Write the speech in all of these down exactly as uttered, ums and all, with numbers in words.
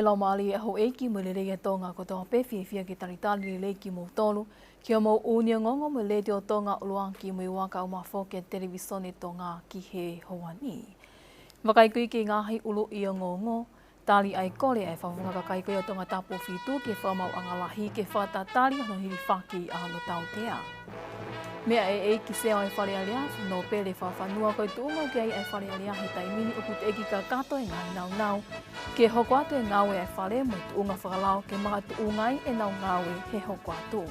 Fakamālō e houʻeiki mo e lelei ʻa Tonga kotoa pē, fiefia ke talitali lelei kimoutolu ki hoʻomou ʻuuni ongoongo mo e Letiō Tonga ʻUluaki mo e Ua, kae ʻumaʻā foki e Televisone Tonga ki he houa ni. Vakai ko ia ki he ngaahi ʻuluʻi ongoongo. Tali ʻa e kole ʻa e Fakafofonga Kakai ko ia ʻo Tongatapu Fitu ki he Fakamaauʻanga Lahi ke fakatatali hono hilifaki ʻa hono tautea. Meʻa ʻe he ʻEiki Sea ʻo e Fale Alea, Nōpele Fakafanua, ko e tuʻunga ʻoku ʻi ai ʻa e Fale Alea he taimi ni ʻoku teʻeki kakato e ngaahi nāunau ke hoko atu e ngāue ʻa e Fale mo e tuʻunga fakalao ke makatuʻunga ai ʻenau ngāue he hoko atu.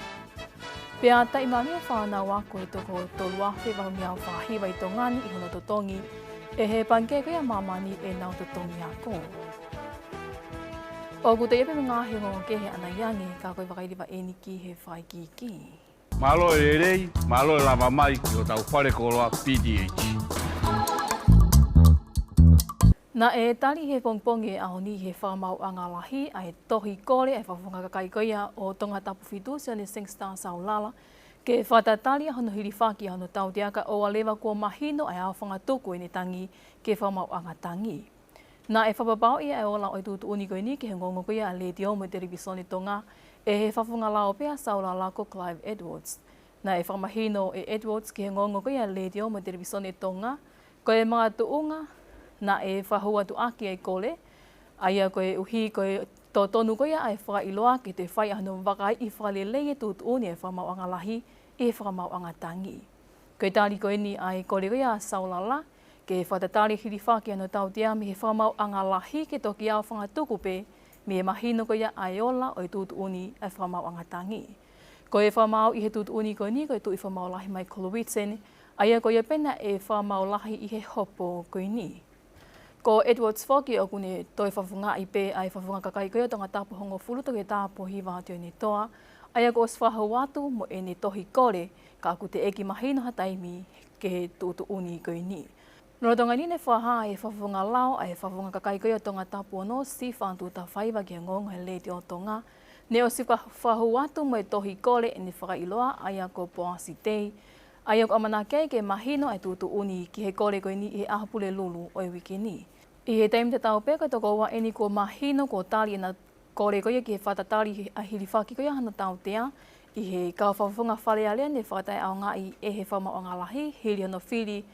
Pea taʻimālie e fānau ako ʻe toko tolu afe valu ngeau fā hiva ʻi Tonga ni ʻi hono totongi ʻe he Pangikē ko ia ʻa Māmani ʻenau totongi ako. ʻOku toe ʻi ai pē mo e ngaahi ongoongo kehe ʻanai ange, ka ko e vakai leva eni ki he fakaikiiki. Mālō e lelei, mālō e lava mai ki hotau fale koloa P T H. Naʻe tali he pongipongi ʻo e ʻaho ni ʻe he Fakamaauʻanga Lahi ʻa e tohi kole ʻa e Fakafofonga Kakai ko ia ʻo Tongatapu Fitu, Sione Sangster Saulala, ke fakatatali ʻa hono hilifaki ʻa hono tautea kae ʻoua leva kuo mahino ʻa e aofangatuku ʻene tangi ki he Fakamaauʻanga Tangi. Naʻe fakapapauʻi ʻa e ola ʻo e tuʻutuʻuni ko eni ki he ongoongo ko ia ʻa e Letiō mo e Televisone Tonga ʻe he fakafofonga lao pē ʻa Saulala ko Clive Edwards. Naʻe fakamahino ʻe Edwards ki he ongoongo ko ia ʻa e Letiō mo e Televisone Tonga, ko e makatuʻunga naʻe fakahū atu ʻaki ʻa e kole, ʻa ia koeʻuhi ko e totonu ko ia ʻa e fakaʻiloa ke toe fai ʻa hono vakaiʻi fakalelei e tuʻutuʻuni ʻa e Fakamaauʻanga Lahi ʻi he Fakamaauʻanga Tangi. Ko e tali ko eni ʻa e kole ko ia ʻa Saulala ke fakatatali e hilifaki ʻa hono tautea mei he Fakamaauʻanga Lahi ke toki aofangatuku pē mei he mahino ko ia ʻa e ola ʻo e tuʻutuʻuni ʻa e Fakamaauʻanga Tangi. Ko e fakamaau ʻi he tuʻutuʻuni ko eni ko e Tuʻi Fakamaau Lahi Michael Whitten, ʻa ia ko ia pē naʻe fakamaau lahi ʻi he hopo ko eni. Ko Edwards foki ʻoku ne toe fakafofongaʻi pē ʻa e Fakafofonga Kakai ko ia ʻo Tongatapu hongofulu, Toketā Pōhiva Tionetoa, ʻa ia kuo ʻosi fakahū atu mo ʻene tohi kole, ka ʻoku teʻeki mahino ha taimi ki he tuʻutuʻuni ko eni. Lolotonga eni naʻe fakahā ʻe he fakafofonga lao ʻa e Fakafofonga Kakai ko ia ʻo Tongatapu ono, Sifa Tuʻutafaiva, ki he ongoongo ʻa e Letiō Tonga, naʻe ʻosi faka-, fakahū atu mo e tohi kole ʻene fakaʻiloa, ʻa ia ko Poasi Tei, ʻa ia ʻoku ʻamanaki ai ke mahino ʻa e tuʻutuʻuni ki he kole ko eni ʻi he ʻaho Pulelulu ʻo e uike ni. ʻI he taimi tatau pē ko e tokoua eni kuo mahino kuo tali ʻena kole ko ia ki he fakatatali ʻa e hilifaki ko ia ʻa hono tautea ʻi he kau fakafofonga Fale Alea naʻe fakataʻeʻaongaʻi ʻe he Fakamaauʻanga Lahi hili hono fili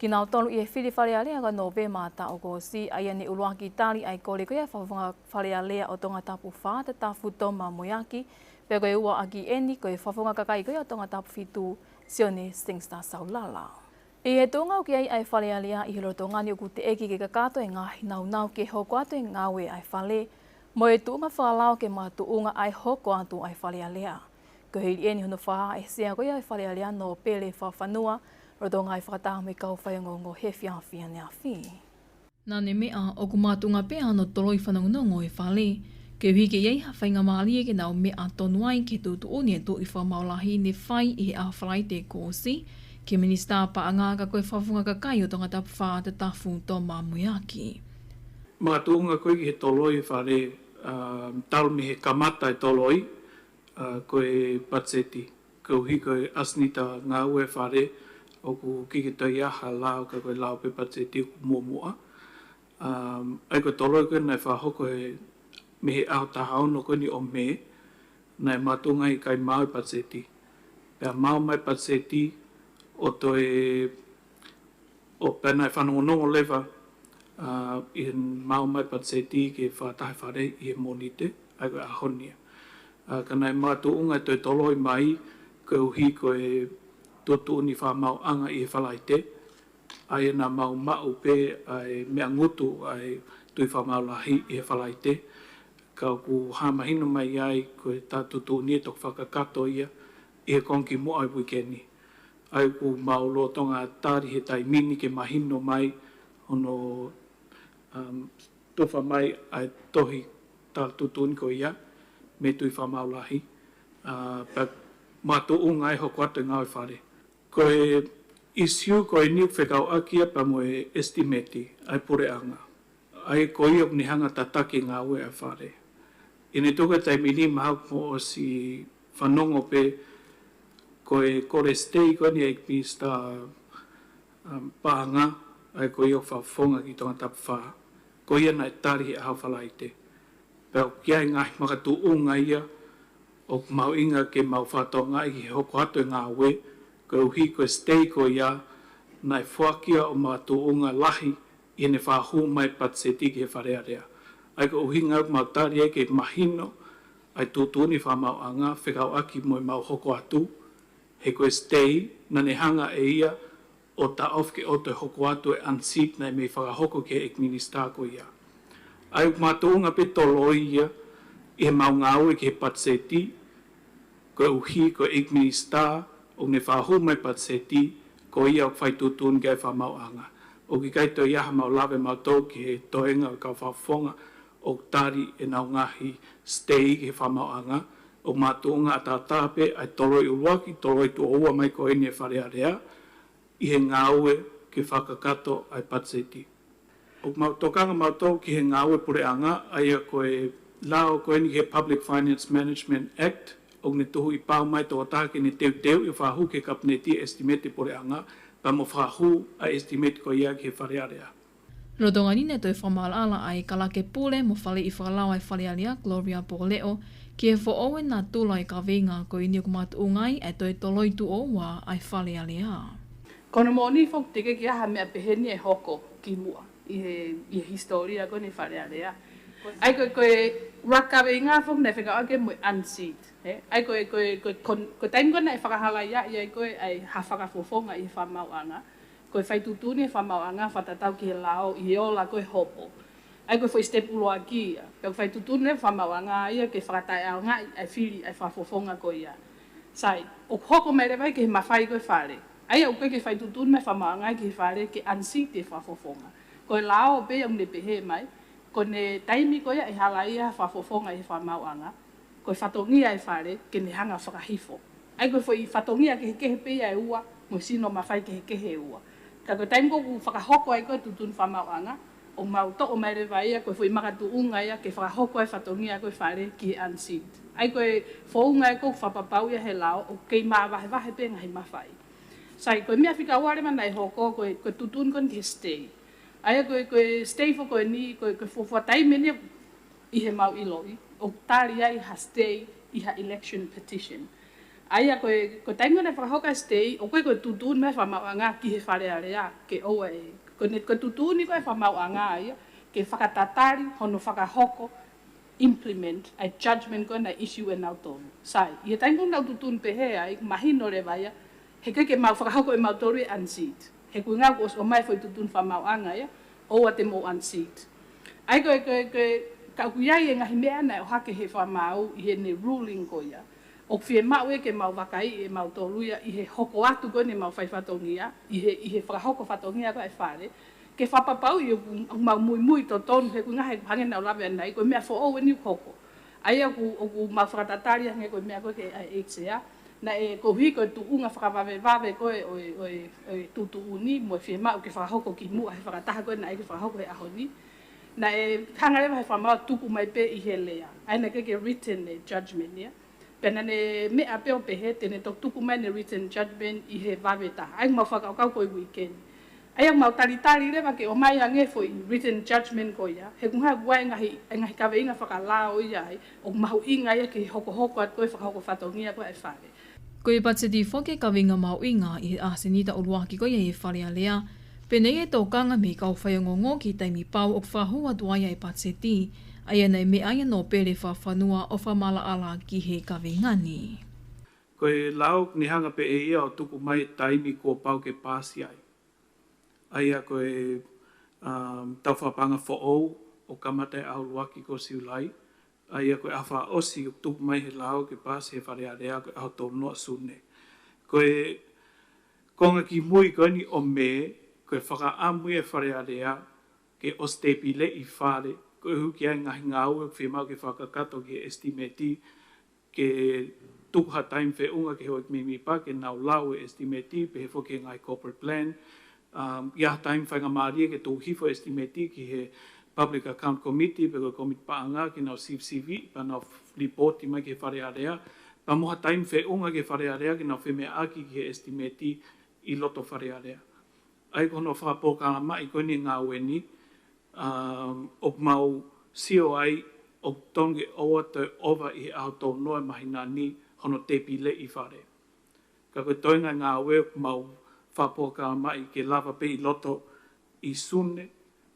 kinautolu ʻi he fili Fale Alea ko Nōvema taʻu kuo ʻosi, ʻa ia naʻe ʻuluaki tali ʻa e kole ko ia ʻa e Fakafofonga Fale Alea ʻo Tongatapu Fā, Tatafu Toma Moeaki, pea ko e ua ʻaki eni ko e Fakafofonga Kakai ko ia ʻo Tongatapu Fitu, Sione Sangster Saulala. ʻI he tuʻunga ʻoku ʻi ai ʻa e Fale Alea ʻi he lolotonga ni ʻoku teʻeki ke kakato e ngaahi nāunau ke hoko atu e ngāue ʻa e Fale, mo e tuʻunga fakalao ke makatuʻunga ʻa e hoko atu ʻa e Fale Alea. Ko e hili eni hono fakahā ʻe he Sea ko ia ʻo e Fale Alea, Nōpele Fakafanua, lolotonga e fakataha mo e kau faiongoongo he efiafi ʻaneafi. Naʻá ne meʻa ʻoku makatuʻunga pē ʻa hono toloi fanongonongo ʻo e Fale, koeʻuhi ke ʻi ai ha faingamālie ke nau meʻa tonu ai ki he tuʻutuʻuni ʻa e Tuʻi Fakamaau Lahi ne fai ʻi he ʻaho Falaite kuo ʻosi ki he Minisitā Paʻanga ka ko e Fakafofonga Kakai ʻo Tongatapu Fā, Tatafu Toma Moeaki. Makatuʻunga ko ē ki he toloi ʻo e Fale, ʻa, talu mei he kamata e toloi, ʻa, ko e patiseti. Koeʻuhi ko e ʻasenita ngāue ʻa e Fale, ʻoku ʻikai ke toe ʻi ai ha lao ka ko e lao pē patiseti ʻoku muʻomuʻa. Um, ʻa ia ko e toloi ko ē naʻe fakahoko he, mei he ʻaho taha ono ko eni ʻo Mē, naʻe makatuʻunga ai ʻikai maau e patiseti. Pea maau mai e patiseti ʻo toe, ʻo pea naʻe fanongonongo leva, ʻa, ʻi he maau mai e patiseti ki he fakataha ʻa e Fale ʻi he Mōnite, ʻa ia ko e ʻaho ni ia. ʻA, ka naʻe makatuʻunga e toe toloi mai, koeʻuhi ko e tuʻutuʻuni fakamaauʻanga ʻi he Falaite, ʻa ia naʻa mau maʻu pē ʻa e meʻa ngutu ʻa e Tuʻi Fakamaau Lahi ʻi he Falaite, ka ʻoku hā mahino mai ai ko e tā tuʻutuʻuni ʻe toki fakakakato ia ʻi he konga kimuʻa ʻo e uike ni. ʻA ia ʻoku mau lolotonga tali he taimi ni ke mahino mai hono, um, tufa mai ʻa e tohi tā tuʻutuʻuni ko ia mei he Tuʻi Fakamaau Lahi, ʻa, pea makatuʻunga ai e hoko atu e ngāue ʻa e Fale. Ko e ʻīsiu ko eni ʻoku fekauʻaki ia pea mo e ʻesitimeti ʻa e puleʻanga. ʻA ia ko ia ʻoku ne hanga ʻo tataki e ngāue ʻa e Fale. ʻI heʻene tuku e taimi ni mahalo kuo mou ʻosi fanongo pē ko e kole siteiki ko eni ʻa e Minisitā, um, Paʻanga, ʻa ia ko ia ʻoku fakafofonga ki Tongatapu Fā. Ko ia naʻe tali he ʻaho Falaite. Pea ʻoku ʻi ai e ngaahi makatuʻunga ia ʻoku mahuʻinga ke mau fakatokangaʻi he hoko atu e ngāue, koeʻuhi ko e stay ko ia naʻe foaki ia ʻo makatuʻunga lahi ʻi heʻene fakahū mai e patiseti ki he Fale Alea. ʻA ia ko e ʻuhinga ʻoku mau tali ai ke mahino ʻa e tuʻutuʻuni fakamaauʻanga fekauʻaki mo ʻemau hoko atu, he ko e stay naʻa ne hanga ʻe ia ʻo taʻofi ke ʻoua toe hoko atu e unseat naʻe mei fakahoko ki he ʻEiki Minisitā ko ia. ʻA ia ʻoku makatuʻunga pē toloi ia ʻi heʻemau ngāue ki he patiseti, koeʻuhi ko e ʻEiki Minisitā ʻoku ne fakahū mai e patiseti, ko ia ʻoku fai tuʻutuʻuni ki ai e fakamaauʻanga. ʻOku ʻikai toe ʻi ai haʻamau lave mautolu ki he toenga ʻo e kau fakafofonga ʻoku tali ʻenau ngaahi stay ki he fakamaauʻanga, ʻoku makatuʻunga ʻataʻatā pē ʻa e toloi ʻuluaki, toloi tuʻo ua mai ko eni e Fale Alea, ʻi he ngāue ke fakakakato ʻa e patiseti. ʻOku mau tokanga mautolu ki he ngāue puleʻanga, ʻa ia ko e lao ko eni ki he Public Finance Management Act, ʻoku ne tuhuʻi pau mai e tokotaha ke ne teuteuʻi ʻo fakahū ki he Kapineti e ʻesitimeti puleʻanga, pea mo fakahū ʻa e ʻesitimeti ko ia ki he Fale Alea. Lolotonga ni naʻe toe fakamaʻalaʻala ʻa e Kalake Pule mo Faleʻi Fakalao ʻa e Fale Alea, Gloria Poleʻo, ki he foʻou e natula ʻo e kaveinga ko eni ʻoku makatuʻunga ai ʻa e toe toloi tuʻo ua ʻa e Fale Alea. Ko hono moʻoni foki teʻeki ke ʻi ai ha meʻa pehē ni ʻe hoko kimuʻa ʻi he, ʻi he hisitōlia ko eni e Fale Alea. ʻA ia ko e, ko e ʻuluaki kaveinga foki naʻe fekauʻaki mo e unseat, ē? ʻA ia ko e, ko e, ko e, ko e, ko e taimi ko ē naʻe fakahalaia ai ko ē ʻa e, ha fakafofonga ʻi he fakamaauʻanga, ko e fai tuʻutuʻuni e fakamaauʻanga fakatatau ki he lao ʻi he ola ko ē hopo. ʻA ia ko e foʻi sitepu ʻuluaki ia. Pea ko e fai tuʻutuʻuni e fakamaauʻanga ia ke fakataʻeʻaongaʻi ʻa e fili ʻa e fakafofonga ko ia. Sai, ʻoku hoko mai leva ia ki he mafai ko ē e Fale. ʻA ia ʻoku ʻikai ke fai tuʻutuʻuni mai e fakamaauʻanga ki he Fale ke unseat e fakafofonga. Ko e lao pē ia ʻoku ne pehē mai, ko ʻene taimi ko ia ʻe halaia ha fakafofonga ʻi he fakamaauʻanga, ko e fatongia e Fale ke ne hanga ʻo fakahifo. ʻA ia ko e foʻi fatongia kehekehe pē ia ʻe ua, mo e sino mafai kehekehe ʻe ua. Ka ko e taimi ko ē ʻoku fakahoko ai ko ē e tuʻutuʻuni fakamaauʻanga, ʻoku mau toʻo mai leva ia ko e foʻi makatuʻunga ia ke fakahoko ai e fatongia ko ē e Fale ki he unseat. ʻA ia ko e founga ia ʻoku fakapapauʻi ia ʻe he lao ʻoku kei māvahevahe pē e ngaahi mafai. Sai, ko e meʻa fika ua leva naʻe hoko ko e, ko e tuʻutuʻuni ko eni ki he stay. ʻA ia ko e, ko e stay foki ko eni, ko e, ko e fuofua taimi eni ʻi heʻemau ʻiloʻi ʻoku tali ai ha stay ʻi ha election petition. ʻA ia ko e, ko e taimi naʻe fakahoko ai e stay, ʻoku ʻikai ko e tuʻutuʻuni mai e fakamaauʻanga ki he Fale Alea ke ʻoua ʻe, ko ʻene, ko e tuʻutuʻuni ko ē e fakamaauʻanga ia ke fakatatali hono fakahoko, implement ʻa e judgment ko ē naʻe issue ʻe nautolu. Sai, ʻi he taimi ko ē naʻa nau tuʻutuʻuni pehē ai, mahino leva ia, he ʻikai ke mau fakahoko ʻe mautolu e unseat. He ʻoku ʻuhinga kuo ʻosi ʻomai e foʻi tuʻutuʻuni fakamaauʻanga ia, ʻoua te mou unseat. ʻA ia ko e, ko e, ko e, ka ʻoku ʻi ai e ngaahi meʻa naʻe ʻohake ʻe he Fakamaau ʻi heʻene ruling ko ia, ʻoku fiemaʻu ia ke mau vakaiʻi ʻe mautolu ia ʻi he hoko atu ko eni ʻemau fai fatongia, ʻi he, ʻi he fakahoko fatongia ko ē ʻa e Fale, ke fakapapauʻi ʻoku, ʻoku mau muimui totonu, he ʻoku ʻuhinga he hangē naʻa ku lave ʻanenai, ko e meʻa foʻou eni ʻoku hoko. ʻA ia ʻoku, ʻoku mau fakatatali hangē ko e meʻa ko ē ki he I H R, naʻe koeʻuhi ko e tuʻunga fakavavevave ko ē ʻo e, ʻo e, ʻo e tuʻutuʻuni mo e fiemaʻu ke fakahoko kimuʻa he fakataha ko ē naʻe ʻikai ke fakahoko he ʻaho ni. Naʻe hanga leva ʻe he Fakamaau ʻo tuku mai pē ʻi he lea. ʻA ia naʻe ʻikai ke written e judgment ia. Pea naʻa ne meʻa pē ʻo pehē te ne toki tuku mai ʻene written judgment ʻi he vave taha. ʻA ia ʻoku mau fakakaukau ko e weekend. ʻA ia ʻoku mau talitali leva ke ʻomai ange e foʻi written judgment ko ia. He ʻoku ʻuhinga ʻoku ʻi ai e ngaahi, e ngaahi kaveinga fakalao ia ai, ʻoku mahuʻinga ia ki he hokohoko atu ko ē e fakahoko fatongia ko ē ʻa e Fale. Ko e patiseti foki e kaveinga mahuʻinga ʻi he ʻasenita ʻuluaki ko ia ʻi he Fale Alea, pea naʻe ʻi ai e tokanga mei he kau faiongoongo ki he taimi pau ʻoku fakahū atu ai ʻa e patiseti, ʻa ia naʻe meʻa ai ʻa Nōpele Fakafanua ʻo fakamaʻalaʻala ki he kaveinga ni. Ko e lao ʻoku ne hanga pē ʻe ia ʻo tuku mai e taimi kuo pau ke paasi ai. ʻA ia ko e, um, tau fakapaʻanga foʻou ʻoku kamata he ʻaho ʻuluaki ko Siulai. ʻA ia ko e ʻaho fakaʻosi ʻoku tuku mai he lao ke paasi he Fale Alea ko e ʻaho tolu noa Sune. Ko e konga kimui ko eni ʻo Mē, ko e fakaʻamu ia ʻa e Fale Alea ke ʻosi tēpileʻi e Fale, koeʻuhi ʻoku ʻi ai e ngaahi ngāue ʻoku fiemaʻu ke fakakakato ki he ʻesitimeti, ke tuku ha taimi feʻunga ki he houʻeiki mēmipa ke nau lau e ʻesitimeti, pehē foki ki he ngaahi corporate plan. Um, ʻi ai ha taimi faingamālie ke tuku hifo e ʻesitimeti ki he Public Account Committee, pe ko e Kōmiti Paʻanga, ke nau sivisiviʻi, pea nau lipooti mai ki he Fale Alea. Pea mo ha taimi feʻunga ki he Fale Alea ke nau femeʻaʻaki ki he ʻesitimeti ʻi loto Fale Alea. ʻA ia ko hono fakapolokalamaʻi ko eni e ngāue ni, um, ʻoku mau sio ai ʻoku tonu ke ʻoua toe ʻova ʻi he ʻaho tolu noa māhina ni hono tēpileʻi fale. Ka ko e toenga ngāue ʻoku mau fakapolokalamaʻi ke lava pē ʻi loto ʻi Sune,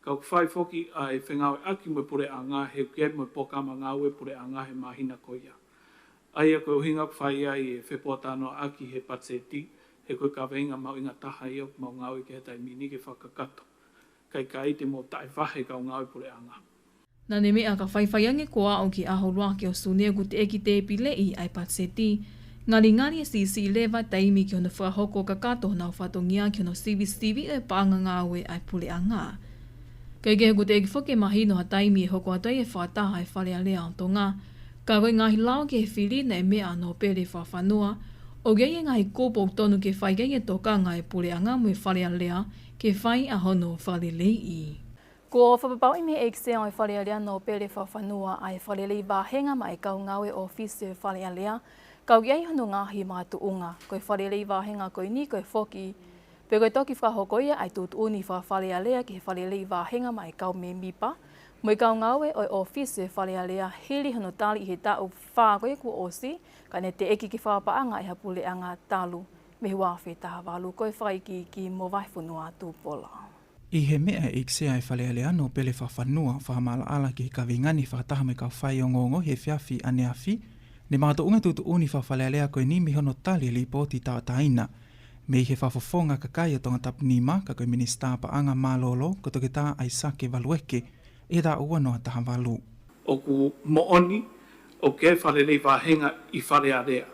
ka ʻoku fai foki ʻa e fengāueʻaki mo e puleʻanga he ʻoku ʻi ai mo e polokalama ngāue puleʻanga he māhina ko ia. ʻA ia ko e ʻuhinga ʻoku fai ai e fepoatānoaʻaki he patiseti, he ko e kaveinga mahuʻinga taha ia ʻoku mau ngāue ki ai he taimi ni ke fakakakato. Kae ʻikai te mau taʻevahe kau ngāue puleʻanga. Naʻa ne meʻa ka faifai ange kuo aʻu ki he ʻaho ʻuluaki ʻo Sune ʻoku teʻeki tēpileʻi ʻa e patiseti. Ngalingali ʻe siʻisiʻi leva taimi ki hono fakahoko kakato honau fatongia ki hono sivisiviʻi ʻo e paʻanga ngāue ʻa e puleʻanga. Kae kehe ʻoku teʻeki foki ke mahino ha taimi ʻe hoko atu ai e fakataha ʻa e Fale Alea ʻo Tonga. Ka ko e ngaahi lao ki he fili naʻe meʻa ʻa Nōpele Fakafanua, ʻoku ʻi ai e ngaahi kupu ʻoku tonu ke fai ki ai e tokanga ʻa e puleʻanga mo e Fale Alea ke fai ʻa hono fakaleleiʻi. Kuo fakapapauʻi mei he ʻEiki Sea ʻo e Fale Alea Nōpele Fakafanua ʻa e fakalelei vāhenga maʻa e kau ngāue ʻōfisi ʻo e Fale Alea, ka ʻoku ʻi ai hono ngaahi makatuʻunga. Ko e fakalelei vāhenga ko eni ko e foki, pe ko e toki fakahoko ia ʻa e tuʻutuʻuni faka-Fale Alea ki he fakalelei vāhenga maʻa e kau mēmipa mo e kau ngāue ʻo e ʻōfisi ʻo e Fale Alea hili hono tali ʻi he taʻu fā ko ia kuo ʻosi, ka ne teʻeki ke fakapaʻanga ʻe ha puleʻanga talu mei he ua afe taha valu. Ko e fakaikiiki mo Vahefonua Tupola. ʻI he meʻa ʻa e ʻEiki Sea ʻo e Fale Alea Nōpele Fakafanua ʻo fakamaʻalaʻala ki he kaveinga ni fakataha mo e kau faiongoongo he efiafi ʻaneafi, ne makatuʻunga e tuʻutuʻuni faka-Fale Alea ko eni mei hono tali e lipooti tauʻatāina mei he Fakafofonga Kakai ʻo Tongatapu Nima, ka ko e Minisitā Paʻanga Mālōlō ko Toketā ʻAisake Valueke ʻi he taʻu ua noa taha valu. ʻOku moʻoni ʻoku ʻi ai e fakalelei vāhenga ʻi Fale Alea.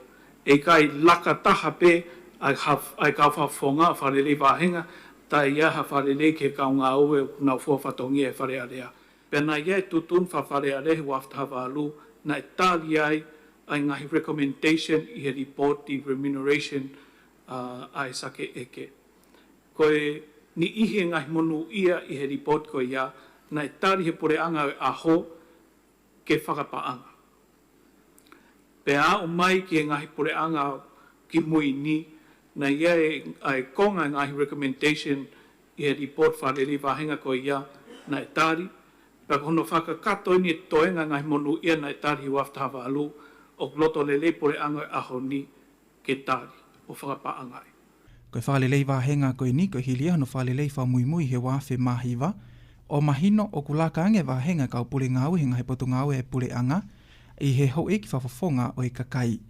ʻE ʻikai laka taha pē ʻa e ha-, ʻa e kau fakafofonga ʻo fakalelei vāhenga, taʻe ʻi ai ha fakalelei ki he kau ngāue ʻoku nau fua fatongia ʻi Fale Alea. Pea naʻe ʻi ai e tuʻutuʻuni faka-Fale Alea he ua afe taha valu, naʻe tali ai ʻa e ngaahi recommendation ʻi he lipooti remuneration, ʻa, ʻa ʻAisake ʻEke. Ko e niʻihi e ngaahi monūʻia ʻi he lipooti ko ia, naʻe tali he puleʻanga ʻo e ʻaho ke fakapaʻanga. Pea aʻu mai ki he ngaahi puleʻanga kimui ni, naʻe ʻi ai ʻa e konga e ngaahi recommendation ʻi he lipooti fakalelei vāhenga ko ia naʻe tali, pea ko hono fakakakato eni e toenga e ngaahi monūʻia naʻe tali he ua afe taha valu, ʻoku loto lelei puleʻanga ʻo e ʻaho ni ke tali ʻo fakapaʻangaʻi. Ko e fakalelei vāhenga ko eni ko e hili ia hono fakalelei fakamuimui he ua afe mā hiva, ʻo mahino ʻoku laka ange e vāhenga e kau pule ngāue he ngaahi potungāue ʻa e puleʻanga ʻi he houʻeiki fakafofonga ʻo e kakai.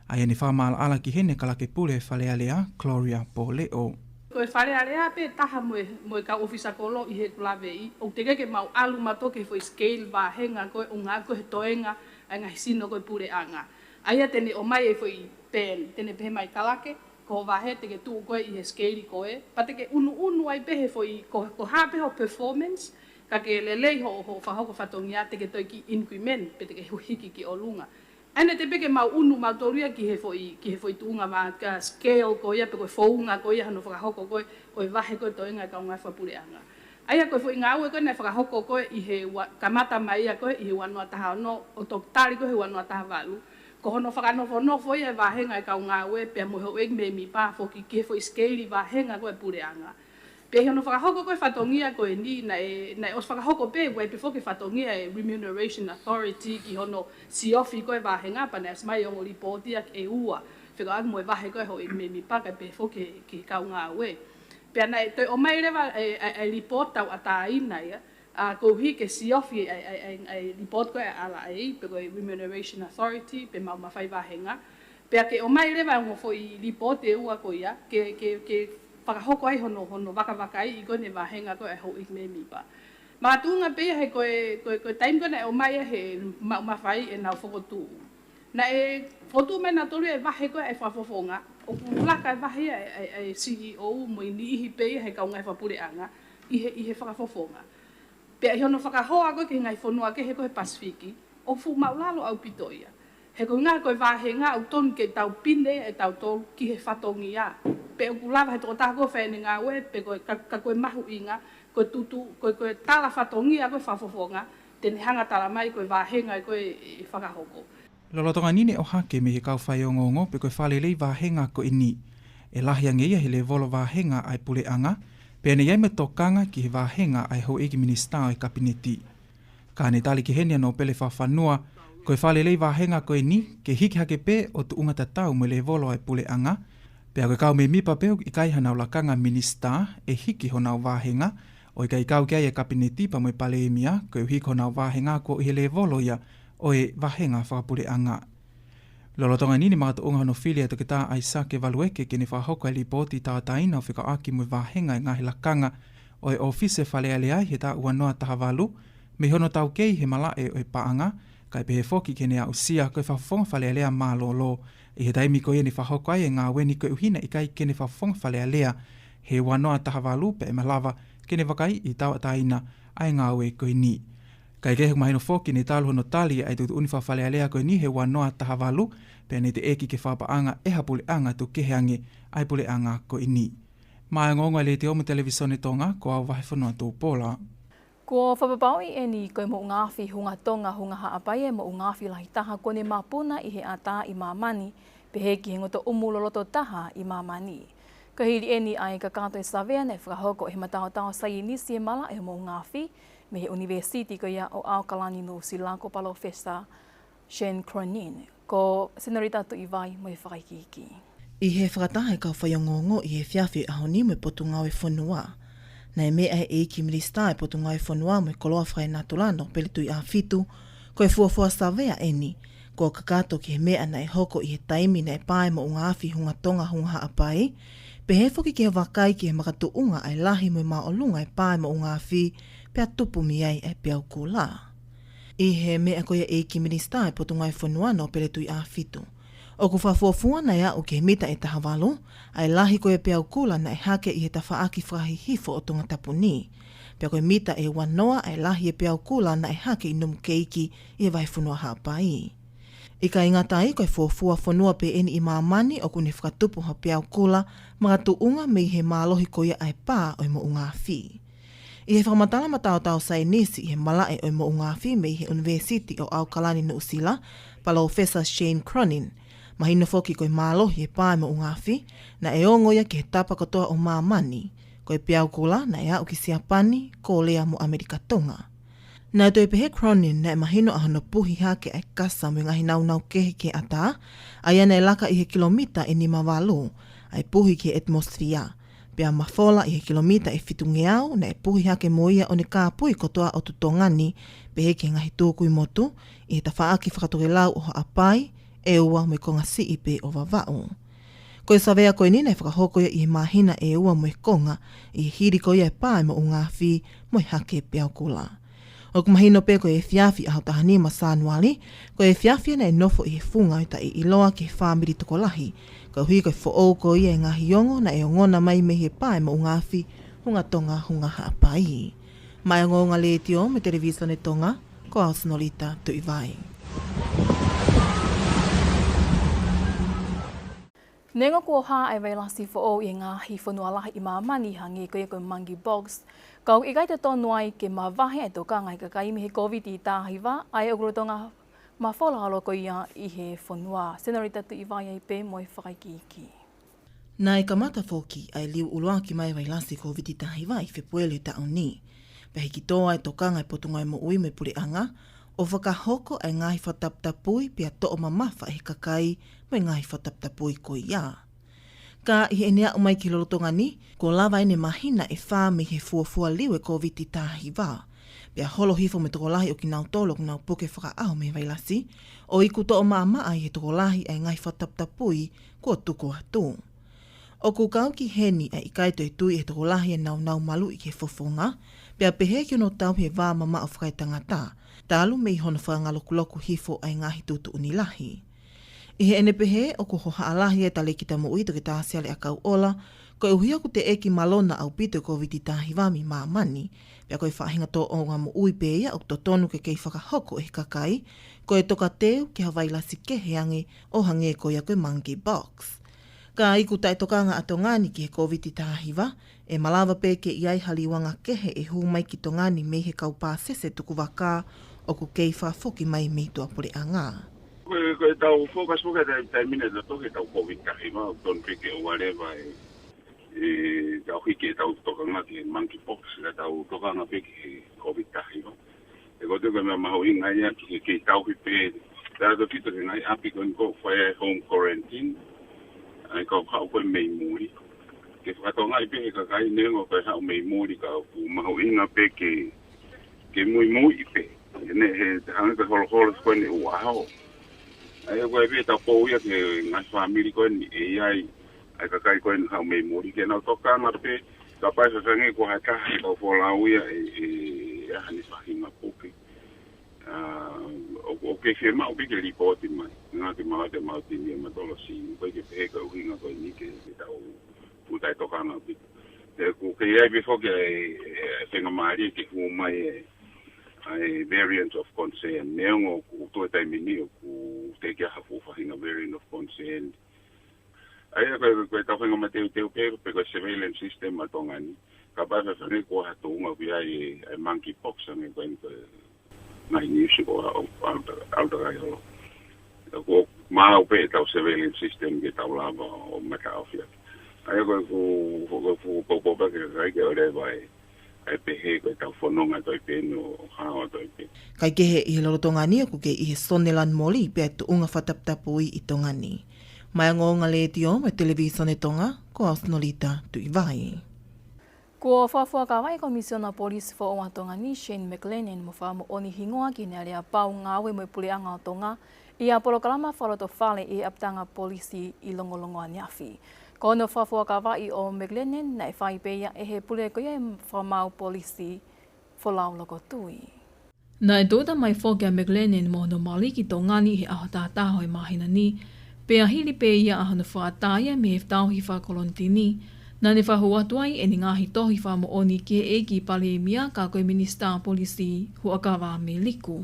ʻA ia ne fakamaʻalaʻala ki heni e Kalake Pule Fale Alea, Gloria Poleo. Ko e Fale Alea pē taha mo e, mo e kau ʻōfisa kolo ʻi heʻeku laveʻi, ʻoku teʻeki ke mau ʻalu mautolu ki he foʻi scale vāhenga ko ē ʻoku ngāueʻaki he toenga ʻa e ngaahi sino ko ē puleʻanga. ʻA ia te ne ʻomai e foʻi pen, te ne pehē mai Kalake, ko hoʻo vahe te ke tuʻu koe ʻi he scale ko ē, pea te ke ʻunuʻunu ai pē he foʻi, ko, ko e hā pē hoʻo performance, ka ke lelei hoʻo, hoʻo fakahoko fatongia te ke toe kiʻi increment, pe te ke hiki ki ʻolunga. ʻA ia naʻe teʻeki pē ke mau ʻunu mautolu ia ki he foʻi, ki he foʻi tuʻunga vā, ka scale ko ia pe ko e founga ko ia hono fakahoko ko ē ʻo e vahe ko ē toenga e kau ngāue fakapuleʻanga. ʻA ia ko e foʻi ngāue ko ē naʻe fakahoko ko ē ʻi he ua-, kamata mai ia ko ē ʻi he ua noa taha ono ʻo toki tali ko ē he ua noa taha valu. Ko hono fakanofonofo ia e vāhenga e kau ngāue pea mo e houʻeiki mēmipa foki ki he foʻi scale vāhenga ko ē puleʻanga. Pea ʻi hono fakahoko ko ē fatongia ko eni naʻe, naʻe ʻosi fakahoko pē, ʻoku ʻi ai pē foki e fatongia e Remuneration Authority ki hono siofi ko ē vāhenga pea naʻe ʻosi mai e ongo lipooti ia ʻe ua, fekauʻaki mo e vahe ko ē houʻeiki mēmipa kae pehē foki ki he kau ngāue. Pea naʻe toe ʻomai leva e, e, e lipooti tauʻatāina ia, ʻa, koeʻuhi ke siofi e, e, e, e lipooti ko ē ʻa e R A, pe ko e Remuneration Authority, pe maʻu mafai vāhenga. Pea ke ʻomai leva e ongo foʻi lipooti ʻe ua ko ia, ke, ke, ke fakahoko ai hono, hono vakavakaiʻi ko ē e vāhenga ko ē ʻa e houʻeiki mēmipa. Makatuʻunga pē ia he ko e, ko e, ko e taimi ko ē naʻe ʻomai ai he maʻu mafai ʻenau fokotuʻu. Naʻe fokotuʻu mai nautolu e vahe ko ē ʻa e fakafofonga, ʻoku laka e vahe ia ʻa e, ʻa e, ʻa e C E O mo e niʻihi pē ia he kau ngāue fakapuleʻanga ʻi he, ʻi he fakafofonga. Pea ʻi hono fakahoa ko ē ki he ngaahi fonua kehe ko ē he Pasifiki, ʻoku fuʻu māʻulalo ʻaupito ia. He ko e ʻuhinga ko e vāhenga ʻoku tonu ke tau pine ʻe tautolu ki he fatongia. Pe ʻoku lava he tokotaha ko ē ʻo fai ʻene ngāue, pe ko e ka, ka ko e mahuʻinga, ko e tutu, ko e, ko e tala fatongia ko ē fakafofonga, te ne hanga ʻo tala mai ko e vāhenga ko ē ʻe fakahoko. Lolotonga ni ne ʻohake mei he kau faiongoongo pe ko e fakalelei vāhenga ko eni, ʻe lahi ange ia he lēvolo vāhenga ʻa e puleʻanga, pea naʻe ʻi ai mo e tokanga ki he vāhenga ʻa e houʻeiki minisitā ʻo e Kapineti. Ka ne tali ki heni ʻa Nōpele Fakafanua, ko e fakalelei vāhenga ko eni, ke hiki hake pē ʻo tuʻunga tatau mo e lēvolo ʻa e puleʻanga, pea ko e kau mēmipa pē ʻoku ʻikai hanau lakanga minisitā ʻe hiki honau vāhenga, ʻo ʻikai kau ki ai e Kapineti pea mo e Palēmia, koeʻuhi ko honau vāhenga kuo ʻi he lēvolo ia ʻo e vāhenga fakapuleʻanga. Lolotonga eni ne makatuʻunga hono fili ʻe Toketā ʻAisake Valueke ke ne fakahoko e lipooti tauʻatāina ʻo fekauʻaki mo e vāhenga ʻa e ngaahi lakanga ʻo e ʻōfisi Fale Alea ʻi he taʻu ua noa taha valu, mei hono taukei he malaʻe ʻo e paʻanga, kae pehē foki ke ne aʻusia ko e fakafofonga Fale Alea mālōlō, ʻi he taimi ko ia ne fakahoko ai e ngāue ni koeʻuhi naʻe ʻikai ke ne fakafofonga Fale Alea he ua noa taha valu pea ʻe malava ke ne vakaiʻi tauʻatāina ʻa e ngāue ko eni. Kaekehe ʻoku mahino foki ne talu hono tali ʻa e tuʻutuʻuni faka-Fale Alea ko eni he ua noa taha valu, pea ne teʻeki ke fakapaʻanga ʻe ha puleʻanga tuku kehe ange ʻa e puleʻanga ko eni. Maʻá e ongoongo ʻa e Letiō mo e Televisone Tonga, ko au Vahefonua Tupola. Kuo fakapapauʻi eni ko e moʻungaafi Hunga Tonga Hunga Haʻapai e moʻungaafi lahi taha kuo ne mapuna ʻi he ʻatā ʻi māmani, pehē ki he ngotoʻumu loloto taha ʻi māmani. Ko e hili eni ʻa e kakato e savea naʻe fakahoko ʻe he mataotao saienisi e malaʻe ʻo e moʻungaafi, mei he ʻUnivēsiti ko ia ʻo ʻAokalani Nuʻusila ko Palōfesa Shane Cronin. Ko Senorita Tuʻivai mo e fakaikiiki. ʻI he fakataha e kau faiongoongo ʻi he efiafi ʻo e ʻaho ni mo e Potungāue Fonua, naʻe meʻa e ʻEiki Minisitā e Potungāue Fonua mo e Koloa Fakaenatula Nōpele Tuʻiʻāfitu, ko e fuofua savea eni kuo kakato ki he meʻa naʻe hoko ʻi he taimi naʻe pā e moʻungaafi Hunga Tonga Hunga Haʻapai, pehē foki ki he vakai ki he makatuʻunga ʻa e lahi mo e māʻolunga e pā e moʻungaafi, pea tupu mei ai e peau kula. ʻI he meʻa ko ia ʻEiki Minisitā e Potungāue Fonua Nōpele Tuʻiʻāfitu, ʻoku fakafuofua naʻe aʻu ki he mita ʻe taha valu ʻa e lahi ko ia e peau kula naʻe hake ʻi he tafaʻaki fakahihifo ʻo Tongatapu ni, pea ko e mita ʻe ua noa ʻa e lahi e peau kula naʻe hake ʻi Nomukeiki ʻi he Vahefonua Haʻapai. ʻIkai ngata ai, ko e fuofua fonua pē eni ʻi māmani ʻoku ne fakatupu ha peau kula makatuʻunga mei he mālohi ko ia ʻa e pā ʻo e moʻungaafi. ʻI he fakamatala mataotao saienisi ʻi he malaʻe ʻo e moʻungaafi mei he ʻUnivēsiti ʻo ʻAokalani Nuʻusila, Palōfesa Shane Cronin, mahino foki ko e mālohi e pā e moʻungaafi naʻe ongo ia ki he tapa kotoa ʻo māmani, ko e peau kula naʻe aʻu ki Siapani, Kōlea mo ʻAmelika Tonga. Naʻe toe pehē Cronin naʻe mahino ʻa hono puhi hake ʻa e kasa mo e ngaahi naunau kehe ki he ʻatā, ʻa ia naʻe laka ʻi he kilomita ʻe nima valu ʻa e puhi ki he ʻetimosifia, pea mafola ʻi he kilomita ʻe fitungeau naʻe puhi hake mo ia ʻo ne kāpui kotoa ʻotu Tonga ni, pehē ki he ngaahi tūkuimotu ʻi he tafaʻaki fakatokelau ʻo Haʻapai, ʻEua mo e Kongasiʻi pē ʻo Vavaʻu. Ko e savea ko eni naʻe fakahoko ia ʻi he māhina ʻe ua mo e konga, ʻi he hili ko ia e pā e moʻungaafi mo e hake e peau kula. ʻOku mahino pē ko e efiafi ʻaho taha nima Sānuali, ko e efiafi naʻe nofo ʻi he funga ʻo e taʻeʻiloa ki he fāmili tokolahi, koeʻuhi ko e foʻou ko ia e ngaahi ongo naʻe ongona mai mei he pā e moʻungaafi Hunga Tonga Hunga Haʻapai. Maʻá e ongoongo ʻa e Letiō mo e Televisone Tonga, ko au Senorita Tuʻivai. Neongo kuo hā ʻa e vailasi foʻou ʻi he ngaahi fonua lahi ʻi māmani hangē ko ia ko e monkeypox, ka ʻoku ʻikai totonu ai ke mavahe ʻa e tokanga ʻa e kakai mei he Kōviti taha hiva, ʻa ia ʻoku lolotonga mafola holo ko ia ʻi he fonua. Senorita Tuʻivai ai pē mo e fakaikiiki. Naʻe kamata foki ʻa e liu ʻuluaki mai e vailasi Kōviti taha hiva ʻi Fepueli taʻu ni, pea hiki tō ai e tokanga ʻa e Potungāue Moʻui mo e Puleʻanga ʻo fakahoko ʻa e ngaahi fakataputapui pea toʻo mamafa ʻe he kakai mo e ngaahi fakataputapui ko ia. Ka ʻi heʻene aʻu mai ki he lolotonga ni, kuo lava ʻene māhina ʻe fā mei he fuofua liu e Kōviti taha hiva, pea holo hifo mo e tokolahi ʻo kinautolu ʻoku nau puke fakaʻaho mei he vailasi, ʻo iku toʻo maʻamaʻa ʻi he tokolahi ʻa e ngaahi fakataputapui kuo tuku atu. ʻOku kau ki heni ʻa e ʻikai toe tui ʻe he tokolahi e naunau maluʻi ki he fofonga, pea pehē ki hono tauhi e vā mamaʻo fakaetangata, talu mei hono fakangalokuloku hifo ʻa e ngaahi tuʻutuʻuni lahi. ʻI heʻene pehē, ʻoku hohaʻa lahi e Talēkita Moʻui Toketā Siale ʻAkauʻola, koeʻuhi ʻoku teʻeki malona ʻaupito e Kōviti taha hiva mei māmani, pea ko e faʻahinga tōʻonga moʻui pē ia ʻoku totonu ke kei fakahoko ʻe he kakai, ko e tokateu ki ha vailasi kehe ange ʻo hangē ko ia ko e monkeypox. Ka iku taʻetokanga ʻa Tonga ni ki he Kōviti taha hiva, ʻe malava pē ke ʻi ai ha liuanga kehe ʻe hū mai ki Tonga ni mei he kau pāsese tukuvaka ʻoku kei fakafoki mai mei tuʻapuleʻanga. Ko e, ko e tau focus foki ʻa e taimi ni ʻa e tau Kōviti taha hiva, ʻoku tonu pē ke ʻoua leva e, e tau hiki e tau tokanga ki he monkeypox, ka tau tokanga pē ki he Kōviti taha hiva. He ko e teu ko e meʻa mahuʻinga ia ke, ke tauhi pē. Tautefito ki he ngaahi ʻapi ko eni ʻoku fai ai home quarantine. ʻA ia ko e haʻu ko ē mei muli. Ke fakatokangaʻi pē he kakai neongo ko e haʻu mei muli ka ʻoku mahuʻinga pē ke, ke muimui pē. He neʻe, he hangē ko e holoholo ko eni ʻū ʻaho. ʻA ia ko e pē taupou ia ki he ngaahi fāmili ko eni ʻe ʻi ai ʻa e kakai ko eni haʻu mei muli ke nau tokanga pē. Kapau ʻe fai hangē ko ha taha ʻe kau folau ia ʻe, ʻe, ʻe ʻi ai haʻane faʻahinga puke. ʻA, ʻo, ʻoku kei fiemaʻu pē ke lipooti mai. Ngaahi maʻu ʻa e mautini ʻa e matolosi, ʻoku ʻikai ke pehē ko e ʻuhinga ko eni ke, ke tau fuʻu taʻetokanga pē. He ʻoku kei ʻi ai pē foki ʻa e, ʻa e faingamālie ke hū mai e, ʻa e variant of concern. Neongo ʻoku toe taimi ni ʻoku teʻeki ai ha fuʻu faʻahinga variant of concern. ʻA ia ko e, ko e tau fainga mateuteu pē, pe ko e surveillance system ʻa Tonga ni. Kapau ʻe fai hangē ko ha tuʻunga ʻoku ʻi ai e, e monkeypox, hangē ko eni ko e ngaahi niusi ko ē ʻo, ʻo, ʻo, ʻo, ʻo, ʻo, ʻo, ʻo, ʻo, maʻu pē ʻetau surveillance system ke tau lava ʻo mataʻofi ʻaki. ʻA ia ko e fuʻu, ko e fuʻu poupou pē ki he kakai ke ʻoua leva ʻe, ʻe pehē ko ʻetau fononga ʻa Tonga pē ʻo, ʻo hao ʻa Tonga pē. Kaekehe ʻi he lolotonga ni ʻoku kei ʻi he Sonelan moli pea tuʻunga fakataputapui ʻi Tonga ni. Maʻá e Ongoongo Letiō mo e Televīsone Tonga, ko au Sinolita Tuʻivai. Kuo fakafuakavaʻi ʻe he Komisiona Polisi foʻou ʻa Tonga ni, Shane McLennan, mo fakamoʻoni hingoa ki heʻene aleapau ngāue mo e puleʻanga ʻo Tonga ʻi ha polokalama fakalotofale ʻi he ʻapitanga polisi ʻi Longolongo ʻaneafi. Ko hono fakafuakavaʻi ʻo McLennan naʻe fai pē ia ʻe he pule ko ia ʻo e fakamaau polisi, Folau Lokotui. Naʻe tūʻuta mai foki ʻa McLennan mo hono mali ki Tonga ni he ʻaho taha taha ʻo e māhina ni, pea hili pē ia ʻa hono fakaʻatā ia mei he tauhi fakakolonitini, naʻá ne fakahū atu ai ʻene ngaahi tohi fakamoʻoni ki he ʻEiki Palēmia ka ko e Minisitā Polisi, Huʻakavameiliku.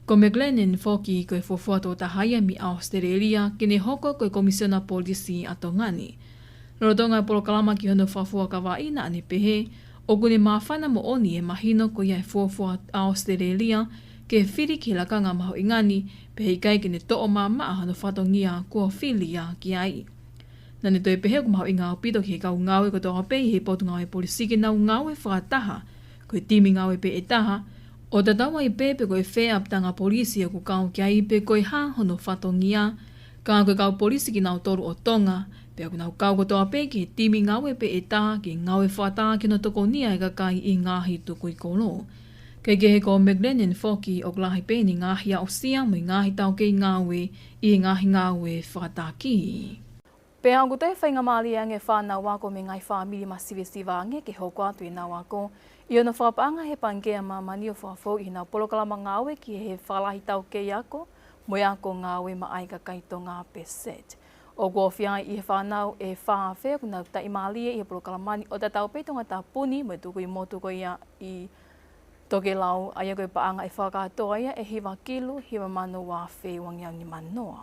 Ko McLennan foki ko e fuofua tokotaha ia mei ʻAositelēlia ke ne hoko ko e Komisiona Polisi ʻa Tonga ni. Lolotonga e polokalama ki hono fakafuakavaʻi naʻá ne pehē, ʻokú ne māfana moʻoni e mahino ko ia e fuofua ʻAositelēlia ke fili ki he lakanga mahuʻinga ni, pea he ʻikai ke ne toʻo maʻamaʻa hono fatongia kuo fili ia ki ai. Naʻá ne toe pehē ʻoku mahuʻinga ʻaupito ki he kau ngāue kotoa pē ʻi he Potungāue Polisi ke nau ngāue fakataha, ko e timi ngāue pē ʻe taha, ʻo tatau ai pē pe ko e fē ʻapitanga polisi ʻoku kau ki ai pe ko e hā hono fatongia, ka ko e kau polisi kinautolu ʻo Tonga, pea ʻoku nau kau kotoa pē ki he timi ngāue pē ʻe taha ke ngāue fakataha ki hono tokonia e kakai ʻi he ngaahi tukui kolo. Kaekehe ko McLennan foki ʻoku lahi pē ʻene ngaahi aʻusia mo e ngaahi taukei ngāue ʻi he ngaahi ngāue fakataki. Pea ʻoku toe faingamālie ange e fānau ako mei he ngaahi fāmili masivesiva ange ke hoko atu ʻenau ako ʻi hono fakapaʻanga ʻe he Pangikē ʻa Māmani ʻo fakafou ʻi heʻenau polokalama ngāue ki he fakalahi taukei ako mo e ako ngāue maʻá e kakai Tonga pe SET. ʻOku ofi ai ʻi he fānau ʻe fā afe ʻoku nau taʻimālie ʻi he polokalama ni ʻo tatau pē ʻi Tongatapu ni mo e tukui motu ko ia ʻi Tokelau, ʻa ia ko e paʻanga ʻe fakakātoa ia ʻe hiva kilu hiva mano ua afe uangeau nimanoa.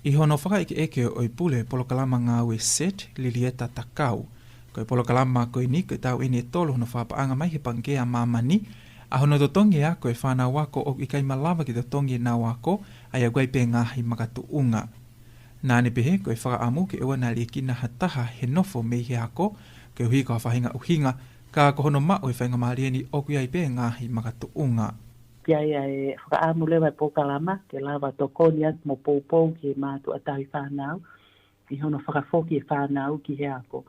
ʻI hono fakaʻekeʻeke ʻo e pule polokalama ngāue SET, Lilieta Takau, ko e polokalama ko eni ko e taʻu ʻeni ʻe tolu hono fakapaʻanga mai he Pangikē ʻa Māmani, ʻa hono totongi e ako e fānau ako ʻoku ʻikai malava ke totongi ʻenau ako, ʻa ia ʻoku ʻi ai pē ngaahi makatuʻunga. Naʻá ne pehē ko e fakaʻamu ke ʻoua naʻa liʻekina ha taha he nofo mei he ako, koeʻuhi ko ha faʻahinga ʻuhinga, ka ko hono maʻu e faingamālie ni ʻoku ʻi ai pē ngaahi makatuʻunga. Pea ʻi ai e fakaʻamu leva e polokalama ke lava tokoni atu mo poupou ki he mātuʻa tauhi fānau ʻi hono fakafoki e fānau ki he ako.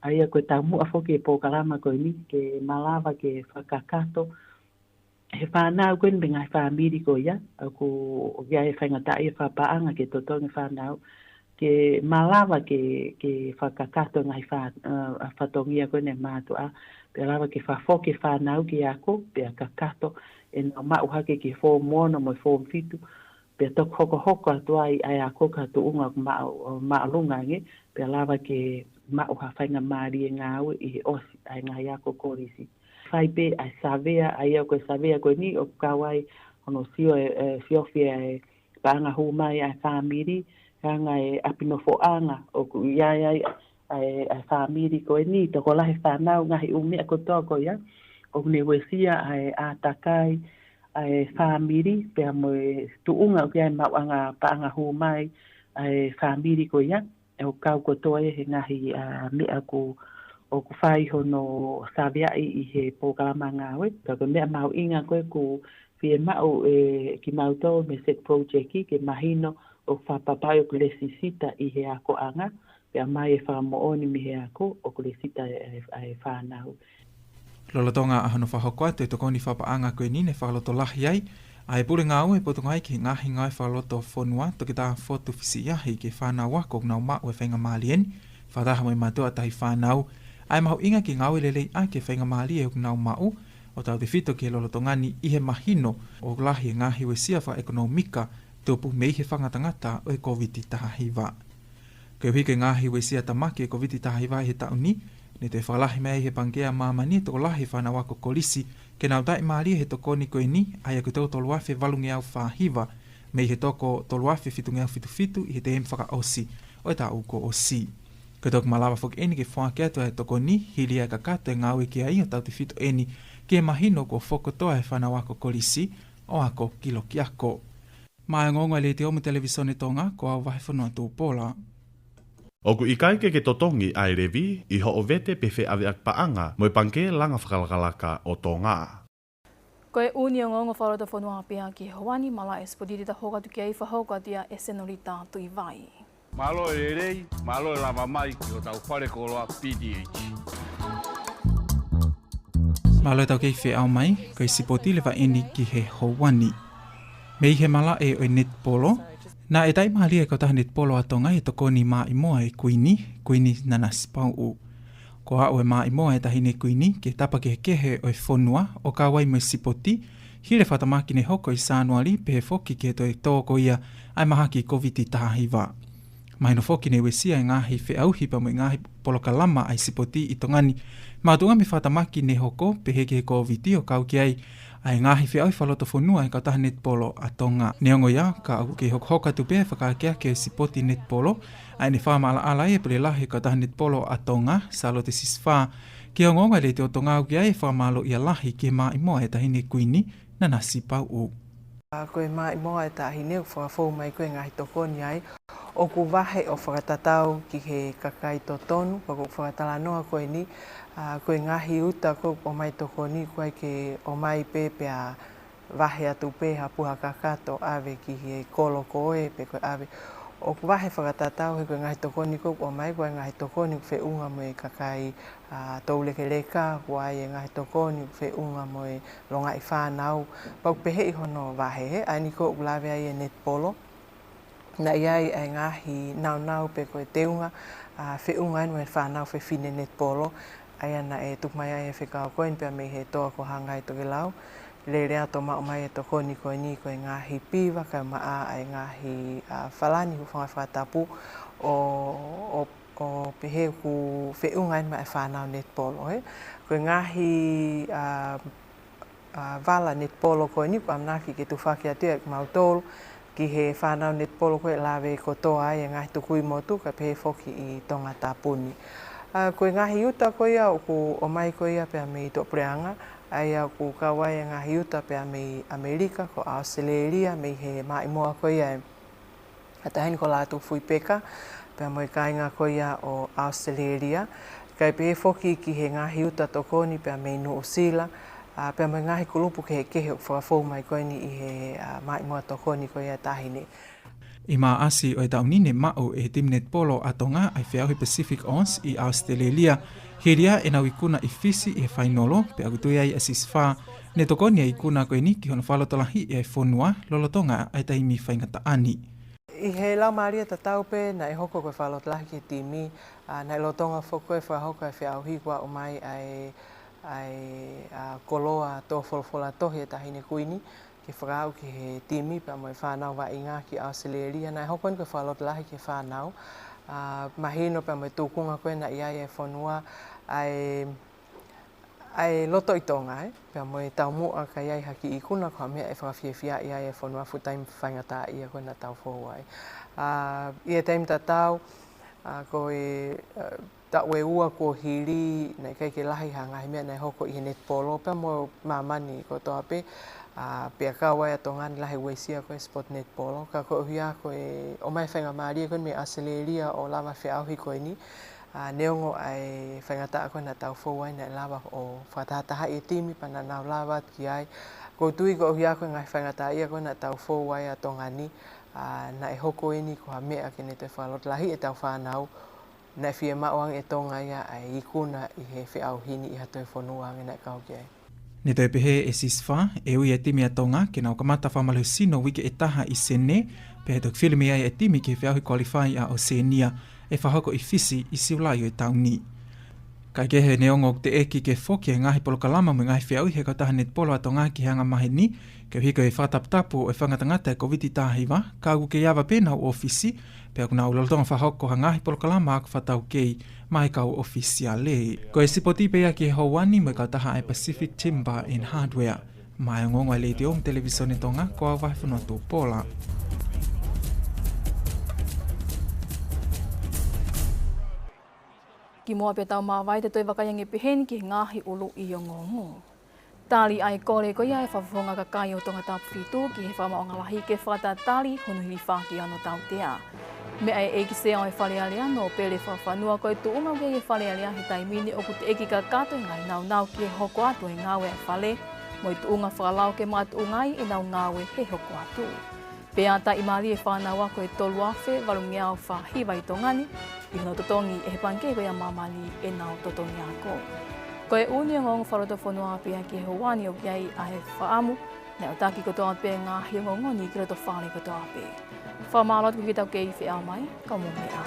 ʻA ia ko e taumuʻa foki e polokalama ko eni ke malava ke fakakakato he fānau ko eni mei he ngaahi fāmili ko ia, ʻoku ʻi ai e faingataʻaʻia fakapaʻanga ke totongi e fānau, ke malava ke, ke fakakakato e ngaahi fā-, ʻa, fatongia ko eni ʻa e mātuʻa, pea lava ke fakafoki e fānau ki he ako, pea kakato ʻenau maʻu hake ki he foomu ono mo e foomu fitu, pea toki hokohoko atu ai ʻa e ako ki ha tuʻunga ʻoku maʻu, māʻolunga ange, pea lava ke maʻu ha faingamālie ngāue ʻi he ʻosi ʻa e ngaahi ako kolisi. Fai pē ʻa e savea, ʻa ia ko e savea ko eni ʻoku kau ai hono sio e, e, siofi e paʻanga hū mai ʻa e fāmili, hanga e ʻapi nofoʻanga ʻoku ʻi ai ai ʻa e, ʻa e fāmili ko eni, tokolahi e fānau, ngaahi ʻū meʻa kotoa ko ia, ʻoku ne uesia ʻa e ʻātakai ʻa e fāmili, pea mo e tuʻunga ʻoku ʻi ai e maʻuʻanga paʻanga hū mai ʻa e fāmili ko ia, ʻoku kau kotoa ia he ngaahi, ʻa, meʻa ʻoku, ʻoku fai hono saveaʻi ʻi he polokalama ngāue. Ka ko e meʻa mahuʻinga ko ē ʻoku fiemaʻu ʻe kimautolu mei he set project ke mahino ʻoku fakapapauʻi ʻoku lesisita ʻi he akoʻanga, pea ʻomai e fakamoʻoni mei he ako ʻoku lesisita e, e, e fānau. Lolotonga ʻa hono fakahoko atu e tokoni fakapaʻanga ko eni, ne fakalotolahi ai ʻa e Pule Ngāue ʻo e Potungāue ki he Ngaahi Ngāue Fakalotofonua, Toketā Fotu Fisiʻiahi, ki he fānau ako ʻoku nau maʻu e faingamālie ni, fakataha mo e mātuʻa tahi fānau, ʻa e mahuʻinga ke ngāue lelei ʻaki e faingamālie ʻoku nau maʻu, ʻo tautefito ki he lolotonga ni ʻi he mahino ʻoku lahi e ngaahi uesia fakaʻekonōmika tupu mei he fakangatangata ʻo e Kōviti taha hiva. Koeʻuhi ko e ngaahi uesia tāmaki e Kōviti taha hiva ʻi he taʻu ni, ne toe fakalahi mai ʻe he Pangikē ʻa Māmani e tokolahi e fānau ako kolisi ke nau taʻimālie he tokoni ko eni, ʻa ia ko e toko tolu afe valungeau fā hiva, mei he toko tolu afe fitungeau fitu fitu ʻi he teemi fakaʻosi ʻo e taʻu kuo ʻosi. Ko e toki malava foki eni ke foaki atu ʻa e tokoni, hili ʻa e kakato e ngāue ki ai, ʻo tautefito eni ki he mahino kuo fokotuʻu e fānau ako kolisi ʻo ako ki loki ako. Maʻá e ongoongo ʻa e Letiō mo e Televisone Tonga, ko au Vahefonua Tupola. ʻOku ʻikai ke ke totongi ʻa e levi ʻi hoʻo vete pe feʻaveʻaki paʻanga mo e Pangikē Langa Fakalakalaka ʻo Tonga. Ko e ʻū ongoongo fakalotofonua pē ia ki he ʻaho ni. Malaʻe sipoti te tau hoko atu ki ai, fakahoko atu ia ʻe Senolita Tuʻivai. Mālō e lelei, mālō e lava mai ki hotau fale koloa P T H. Mālō e tau kei feʻao mai, ko e sipoti leva eni ki he houa ni. Mei he malaʻe ʻo e netipolo, naʻe taʻimālie e Kautaha Netipolo ʻa Tonga he tokoni maʻimoa e Kuini, Kuini Nanasipauʻu. Kuo aʻu e maʻimoa e Taʻahine Kuini ki he tapa kehekehe ʻo e fonua, ʻo kau ai mo e sipoti, hili e fakatamaki ne hoko ʻi Sānuali, pehē foki ki he toe tō ko ia ʻa e mahaki Kōviti taha hiva. Mahino foki ne uesia e ngaahi feʻauhi pea mo e ngaahi polokalama ʻa e sipoti ʻi Tonga ni, makatuʻunga mei he fakatamaki ne hoko pehē ki he Kōviti, ʻo kau ki ai ʻa e ngaahi feʻauhi fakalotofonua ʻa e Kautaha Netipolo ʻa Tonga. Neongo ia, ka ʻoku kei hokohoko atu pē e fakaakeake ʻo e sipoti netipolo, ʻa ia ne fakamaʻalaʻala ai e Pule Lahi ʻo e Kautaha Netipolo ʻa Tonga, Sālote Sisifā, ki he ongoongo ʻa e Letiō Tonga, ʻo ʻoatu ai e fakamālōʻia lahi ki he maʻimoa e Taʻahine Kuini Nanasipauʻu. ʻA, ko e maʻimoa e taʻahine ʻoku fakafou mai ko e ngaahi tokoni ai, ʻoku vahe ʻo fakatatau ki he kakai totonu, pea ʻoku fakatalanoa ko eni, ʻa, ko e ngaahi uta ko ē ʻoku ʻomai tokoni, ʻoku ʻikai ke ʻomai pē pea vahe atu pē ha puha kakato ʻave ki he kolo ko ē pe ko e ʻave. ʻOku vahe fakatatau he ko e ngaahi tokoni ko ē ʻoku ʻomai, ko e ngaahi tokoni ʻoku feʻunga mo e kakai, ʻa, toulekeleka, ʻoku ʻi ai e ngaahi tokoni ʻoku feʻunga mo e longaʻi fānau. Pea ʻoku pehē ʻi hono vahe, he ʻa eni ko ē ʻoku lave ai e netipolo, naʻe ʻi ai ʻa e ngaahi naunau pe ko e teunga, ʻa, feʻunga eni mo e fānau fefine netipolo, ʻa ia naʻe tuku mai ai e fekau ko eni pea mei he toa ko Hangai Tokelau, lele atu ʻo maʻu mai e tokoni ko eni, ko e ngaahi piva kae ʻumaʻā ʻa e ngaahi, ʻa, falani hūfanga he fakatapu, ʻo, ʻo, ʻo pehē ʻoku feʻunga eni maʻa e fānau netipolo, he. Ko e ngaahi, ʻa, ʻa, vala netipolo ko eni ʻoku ʻamanaki ke tufaki atu ia ʻe kimautolu ki he fānau netipolo ko ē ʻe lave kotoa ai e ngaahi tukui motu, kae pehē foki ʻi Tongatapu ni. ʻA, ko e ngaahi uta ko ia ʻoku ʻomai ko ia pea mei tuʻapuleʻanga, ʻa ia ʻoku kau ai e ngaahi uta pea mei ʻAmelika, ko ʻAositelēlia, mei he maʻimoa ko ia e Taʻahine ko Lātūfuipeka, pea mo e kāinga ko ia ʻo ʻAositelēlia, kae pehē foki ki he ngaahi uta tokoni pea mei Nuʻusila, ʻa, pea mo e ngaahi kulupu kehekehe ʻoku fakafou mai ko eni ʻi he, ʻa, maʻimoa tokoni ko ia e taʻahine. ʻI Maʻasi ʻo e taʻu ni ne maʻu ʻe he timi netipolo ʻa Tonga ʻa e feʻauhi Pacific Oz ʻi ʻAositelēlia, hili ia ʻenau ikuna ʻi Fisi ʻi he fainolo, pea ʻoku tui ai ʻa Sisifā ne tokoni e ikuna ko eni ki hono fakalotolahiʻi e fonua lolotonga ʻa e taimi faingataʻa ni. ʻI he laumālie tatau pē naʻe hoko ko e fakalotolahi ki he timi, ʻa, naʻe lolotonga foki ko ē fakahoko e feʻauhi kuo aʻu mai ʻa e, ʻa e, ʻa, koloa tō folofola tohi e Taʻahine Kuini, ke fakaaʻu ki he timi pea mo e fānau vaʻinga ki ʻAositelēlia. Naʻe hoko eni ko e fakalotolahi ki he fānau, ʻa, mahino pea mo e tūkunga ko ē naʻe ʻi ai e fonua, ʻa e ʻa e loto ʻi Tonga, ē, pea mo e taumuʻa ka ʻi ai ha kiʻi ikuna ko ha meʻa ʻe fakafiefiaʻi ai e fonua fuʻu taimi faingataʻaʻia ko ē naʻa tau fou ai. ʻA, ʻi he taimi tatau, ʻa, ko e, ʻa, taʻu ʻe ua kuo hili, naʻe ʻikai ke lahi ha ngaahi meʻa naʻe hoko ʻi he netipolo, pea mo māmani kotoa pē, ʻa, pea kau ai ʻa Tonga ni lahi uesia ko e sipoti netipolo, ka koeʻuhi ko e ʻomai faingamālie ko eni mei ʻAositelēlia ʻo lava feʻauhi ko eni, ʻA, neongo ʻa e faingataʻa ko ē naʻa tau fou ai naʻe lava ʻo fakatahatahaʻi e timi pea naʻa nau lava atu ki ai. ʻOku ou tui ko e ʻuhinga ko e ngaahi faingataʻaʻia ko ē naʻa tau fou ai ʻa Tonga ni, ʻa, naʻe hoko eni ko ha meʻa ke ne toe fakalotolahiʻi ʻetau fānau, naʻe fiemaʻu ange ʻe Tonga ia ʻa e ikuna ʻi he feʻauhi ni ʻi ha toe fonua ange naʻe kau ki ai. Ne toe pehē ʻe Sisifa, ʻe ui e timi ʻa Tonga ke nau kamata fakamālohisino uike ʻe taha ʻi Senē, pea ʻe toki fili mei ai e timi ki he feʻauhi kualifai ʻa ʻOsēnia, ʻe fakahoko ʻi Fisi ʻi Siulai ʻo e taʻu ni. Kae kehe, neongo ʻoku teʻeki ke foki e ngaahi polokalama mo e ngaahi feʻauhi ʻa e kautaha netipolo ʻa Tonga ki he anga maheni, koeʻuhi ko e fakataputapu ʻo e fakangatangata e Kōviti taha hiva, ka ʻoku kei ava pē ʻenau ʻōfisi, pea ʻoku nau lolotonga fakahoko ha ngaahi polokalama ako fakataukei maʻa e kau ʻōfisiale. Ko e sipoti pē ia ki he houa ni mo e kautaha ʻa e Pacific Timber and Hardware. Maʻá e ongoongo ʻa e Letiō mo e Televīsone Tonga, ko au Vahefonua Tupola. Kimuʻa pea tau māvae, te tau toe vakai ange peheni ki he ngaahi ʻuluʻi ongoongo. Tali ʻa e kole ko ia ʻa e Fakafofonga Kakai ʻo Tongatapu fitu ki he Fakamaʻunga Lahi ke fakatatali hono hilifaki ʻo hono tautea. Meʻa ʻa e ʻEiki Sea ʻo e Fale Alea, Nōpele Fakafanua, ko e tuʻunga ʻoku ʻi ai e Fale Alea he taimi ni ʻoku teʻeki kakato e ngaahi nāunau ki he hoko atu e ngāue ʻa e Fale, mo e tuʻunga fakalao ke makatuʻunga ai ʻenau ngāue he hoko atu. Pea taʻimālie e fānau ako ʻe tolu afe valungeau fā hiva ʻi Tonga ni, ʻi hono totongi ʻe he Pangikē ko ia ʻa Māmani ʻenau totongi ako. Ko e ʻū ongoongo fakalotofonua pē ia ki he houa ni. ʻOku ʻi ai ʻa e fakaʻamu, naʻe ʻoatu kotoa pē ngaahi ongoongo ni ki loto fale kotoa pē. Fakamālō atu ki he tau kei feʻao mai, ka mou meʻa ā.